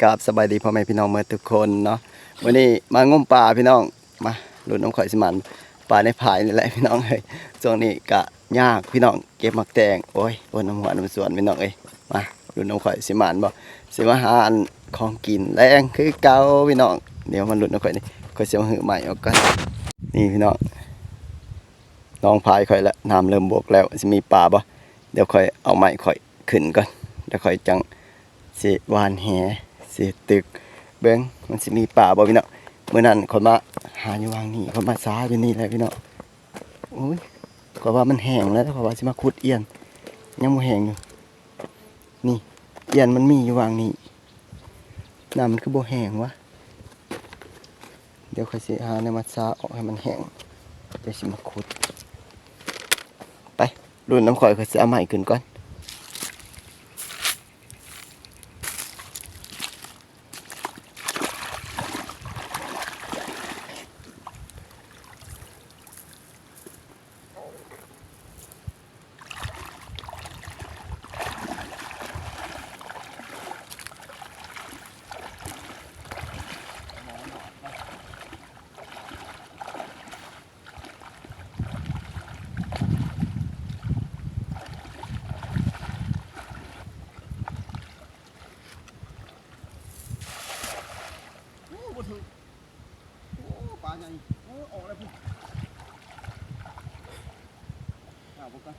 ກາບສະບາຍດີພໍ່ແມ່ພີ່ນ້ອງເໝິດທຸກຄົນເນາະ. ມື້ນີ້ມາງົມປາພີ່ນ້ອງ ມາລຸ້ນນຳຂ້ອຍຊິໝານປາໃນຝາຍນີ້ແຫຼະພີ່ນ້ອງເອີຍ. ຊ່ວງນີ້ກະຍາກພີ່ນ້ອງ ເກັບໝາກແຕງ ໂອ້ຍ ໂອ້ນຳຫົວນຳສວນພີ່ນ້ອງເອີຍ. ມາລຸ້ນນຳຂ້ອຍຊິໝານບໍ່ ຊິມາຫາອັນຂອງກິນແລງຄືເກົ່າພີ່ນ້ອງ. ດຽວມາລຸ້ນນຳຂ້ອຍນີ້ ຂ້ອຍຊິມາຮື້ໄມ້ອອກກ່ອນ. ນີ້ພີ່ນ້ອງ ໜອງຝາຍຂ້ອຍລະ ນ້ຳເລີ່ມບົກແລ້ວ ຊິມີປາບໍ່? ດຽວຂ້ອຍເອົາໄມ້ຂ້ອຍຂຶ້ນກ່ອນ ແລ້ວຂ້ອຍຈັ່ງຊິຫວ່ານແຫ ຊິຕຶກເບິ່ງ ມັນຊິມີປາບໍ່ພີ່ນ້ອງ. ມື້ນັ້ນຂ້ອຍມາຫາຢູ່ຫວ່າງນີ້ ຂ້ອຍມາຊາຢູ່ນີ້ແຫຼະພີ່ນ້ອງ. ໂອ້ຍ ຂ້ອຍວ່າມັນແຫ້ງແລ້ວ ຂ້ອຍວ່າຊິມາຂຸດອ່ຽນ ຍັງບໍ່ແຫ້ງຢູ່. ນີ້ ອ່ຽນມັນມີຢູ່ຫວ່າງນີ້ ນ້ຳມັນຄືບໍ່ແຫ້ງວະ? ດຽວຂ້ອຍຊິຫາແນວມາຊາອອກໃຫ້ມັນແຫ້ງ ດຽວຊິມາຂຸດ. ໄປ ລຸ້ນນຳຂ້ອຍ ຂ້ອຍຊິເອົາໄມ້ຂຶ້ນກ່ອນ. ໂອ້ ບໍ່ຖືກ ໂອ້ ປາໃຫຍ່ ໂອ້ ອອກແລ້ວພຸ້ນ ຫາເບິ່ງກ່ອນ.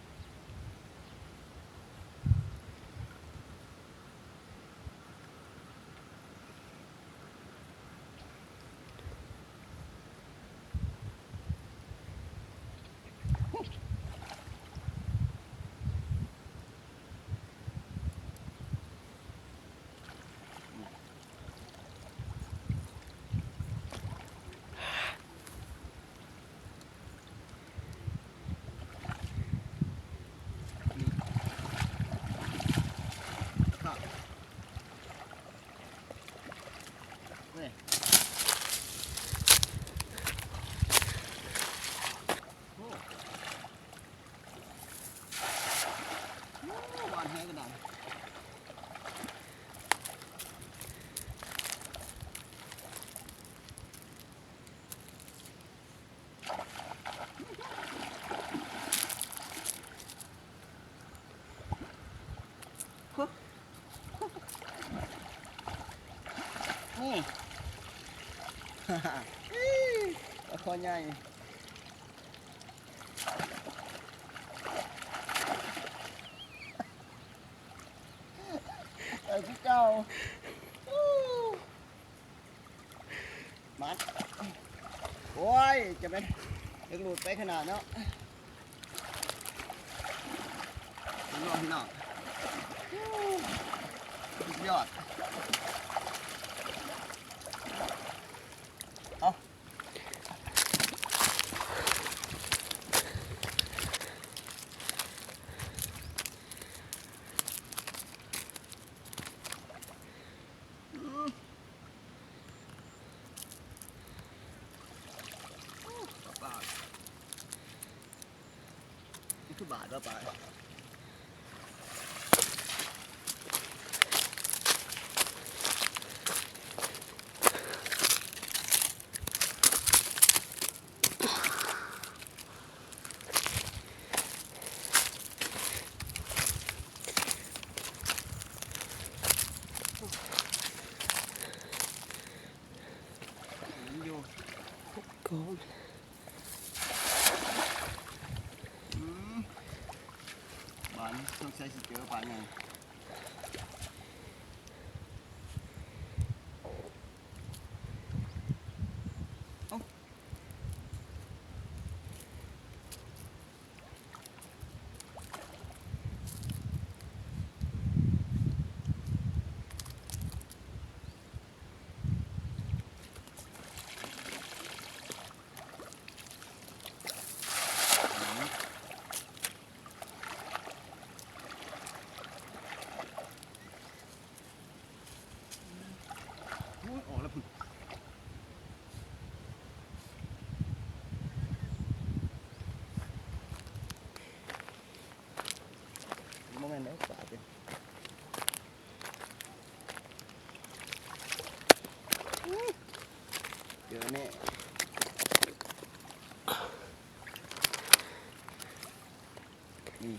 ນີ້ ປາຄໍໃຫຍ່ ໄດ້ຄືເກົ່າ. ມາ ໂອ້ຍ ຈະແມ່ນດຶງດູດໄປຂະໜາດເນາະ ເຫັນບໍ່ພີ່ນ້ອງ? ສຸດຍອດ ເອົາ. ປາ ນີ້ຄືບາດບໍ່ປາ? ມັນຢູ່ ກໍ ອືມ ບາດນີ້ສົງໄສຊິເຈີປາໃຫຍ່. ເອົ້າ. ໂ ເຈີແນ່ ນີ້.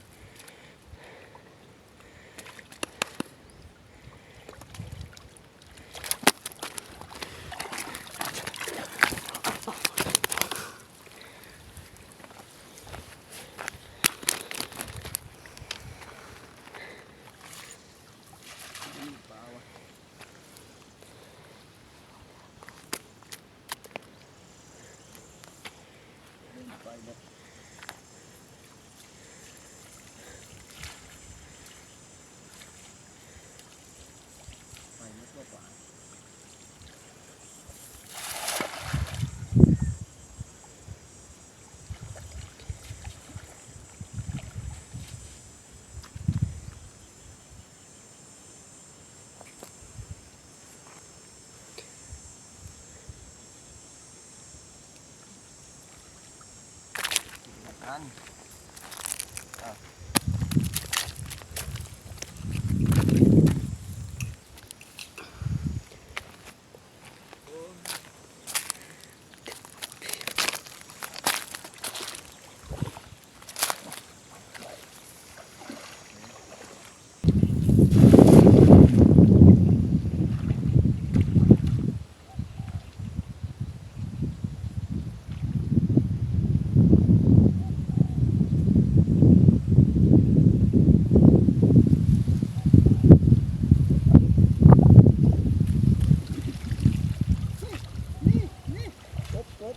ນີ້ ນີ້ ກົບ ກົບ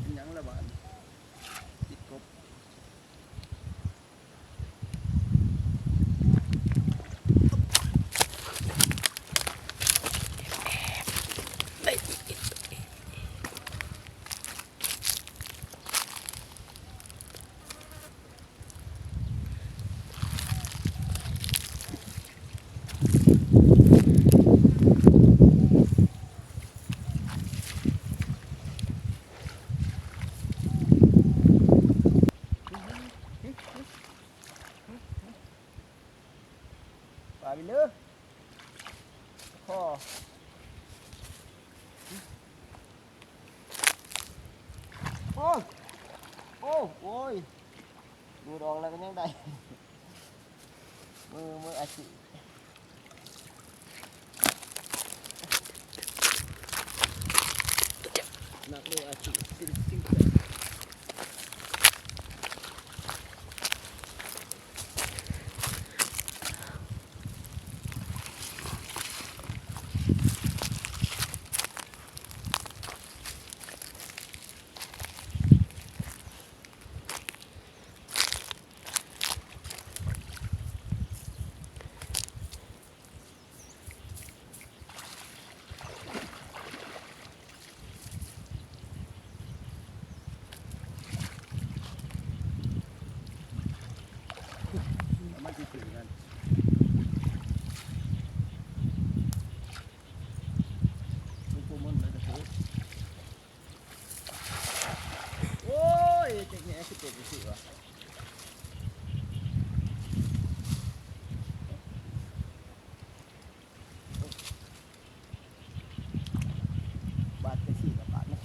ເປັນຫຍັງລະບາດນີ້? ຕິດກົບ. ປາວິເລີ ຂໍ ໂອ້ ໂອ້ ໂອ້ຍ ດູດອອກແລ້ວກໍຍັງໄດ້ ມື ມືອາຊີບ ນັກມວຍອາຊີບ ສິນ ສິນໄຊ. ເອົາມາຕິດໆກັນ ໂອ້ຍ ຈັກແນ່ຄືເປັນຈັ່ງຊີ້ວະ. ບາດຈັກຊີ້ກໍບາດນະ.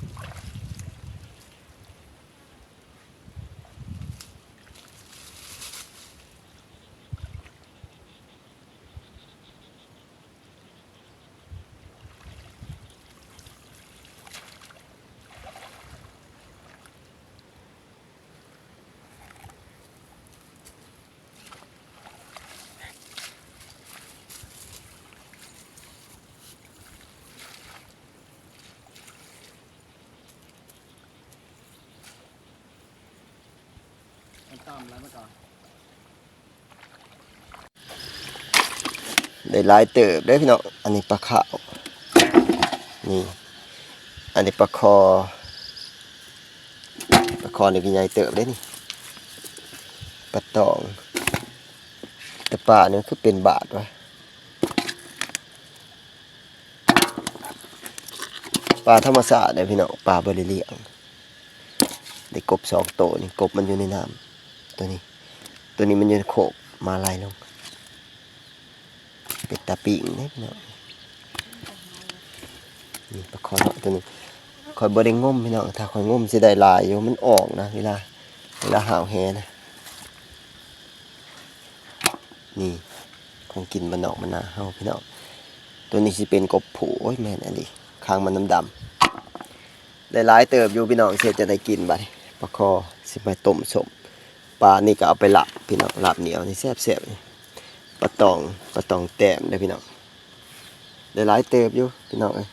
ມັນຕ່ຳແລ້ວມັນກໍ ໄດ້ຫຼາຍເຕີບເດ້ພີ່ນ້ອງ. ອັນນີ້ປາຂາວ ນີ້ ອັນນີ້ປາຄໍ່ ປາຄໍ່ນີ້ກໍໃຫຍ່ເຕີບເດ້ນີ້ ປາຕອງ. ແຕ່ປານີ້ມັນຄືເປັນບາດວະ ປາທຳມະຊາດເດ້ພີ່ນ້ອງ ປາບໍ່ໄດ້ລ້ຽງ. ໄດ້ກົບສອງໂຕນີ້ ກົບມັນຢູ່ໃນນ້ຳ ໂຕນີ້ ໂຕນີ້ມັນຢູ່ໃນໂຄກ ມາໄລ່ລົງ ເປັນຕາປີ້ງເດ້ພີ່ນ້ອງ. ນີ້ປາຄໍນ້ອຍໂຕໜຶ່ງ. ຂ້ອຍບໍ່ໄດ້ງົມພີ່ນ້ອງ, ຖ້າຂ້ອຍງົມຊິໄດ້ຫຼາຍຢູ່, ມັນອອກນະ ເວລາ ເວລາຫາວແຫນະ. ນີ້ ຂອງກິນບ້ານນອກບ້ານນາເຮົາພີ່ນ້ອງ. ໂຕນີ້ຊິເປັນກົບຜູ້. ໂອ້ຍ ແມ່ນອີ່ຫຼີ, ຄາງມັນດຳໆ. ໄດ້ຫຼາຍເຕີບຢູ່ພີ່ນ້ອງ, ຊິເຮັດຈັ່ງໃດກິນບາດນີ້. ປາຄໍຊິໄປຕົ້ມສົ້ມ, ປານີ້ກໍເອົາໄປລາບພີ່ນ້ອງ, ລາບໜຽວນີ້ແຊບໆ. ປາຕອງ ປາຕອງແຕ້ມເດີພີ່ນ້ອງ. ໄດ້ຫຼາຍເຕີບຢູ່ພີ່ນ້ອງເອີຍ.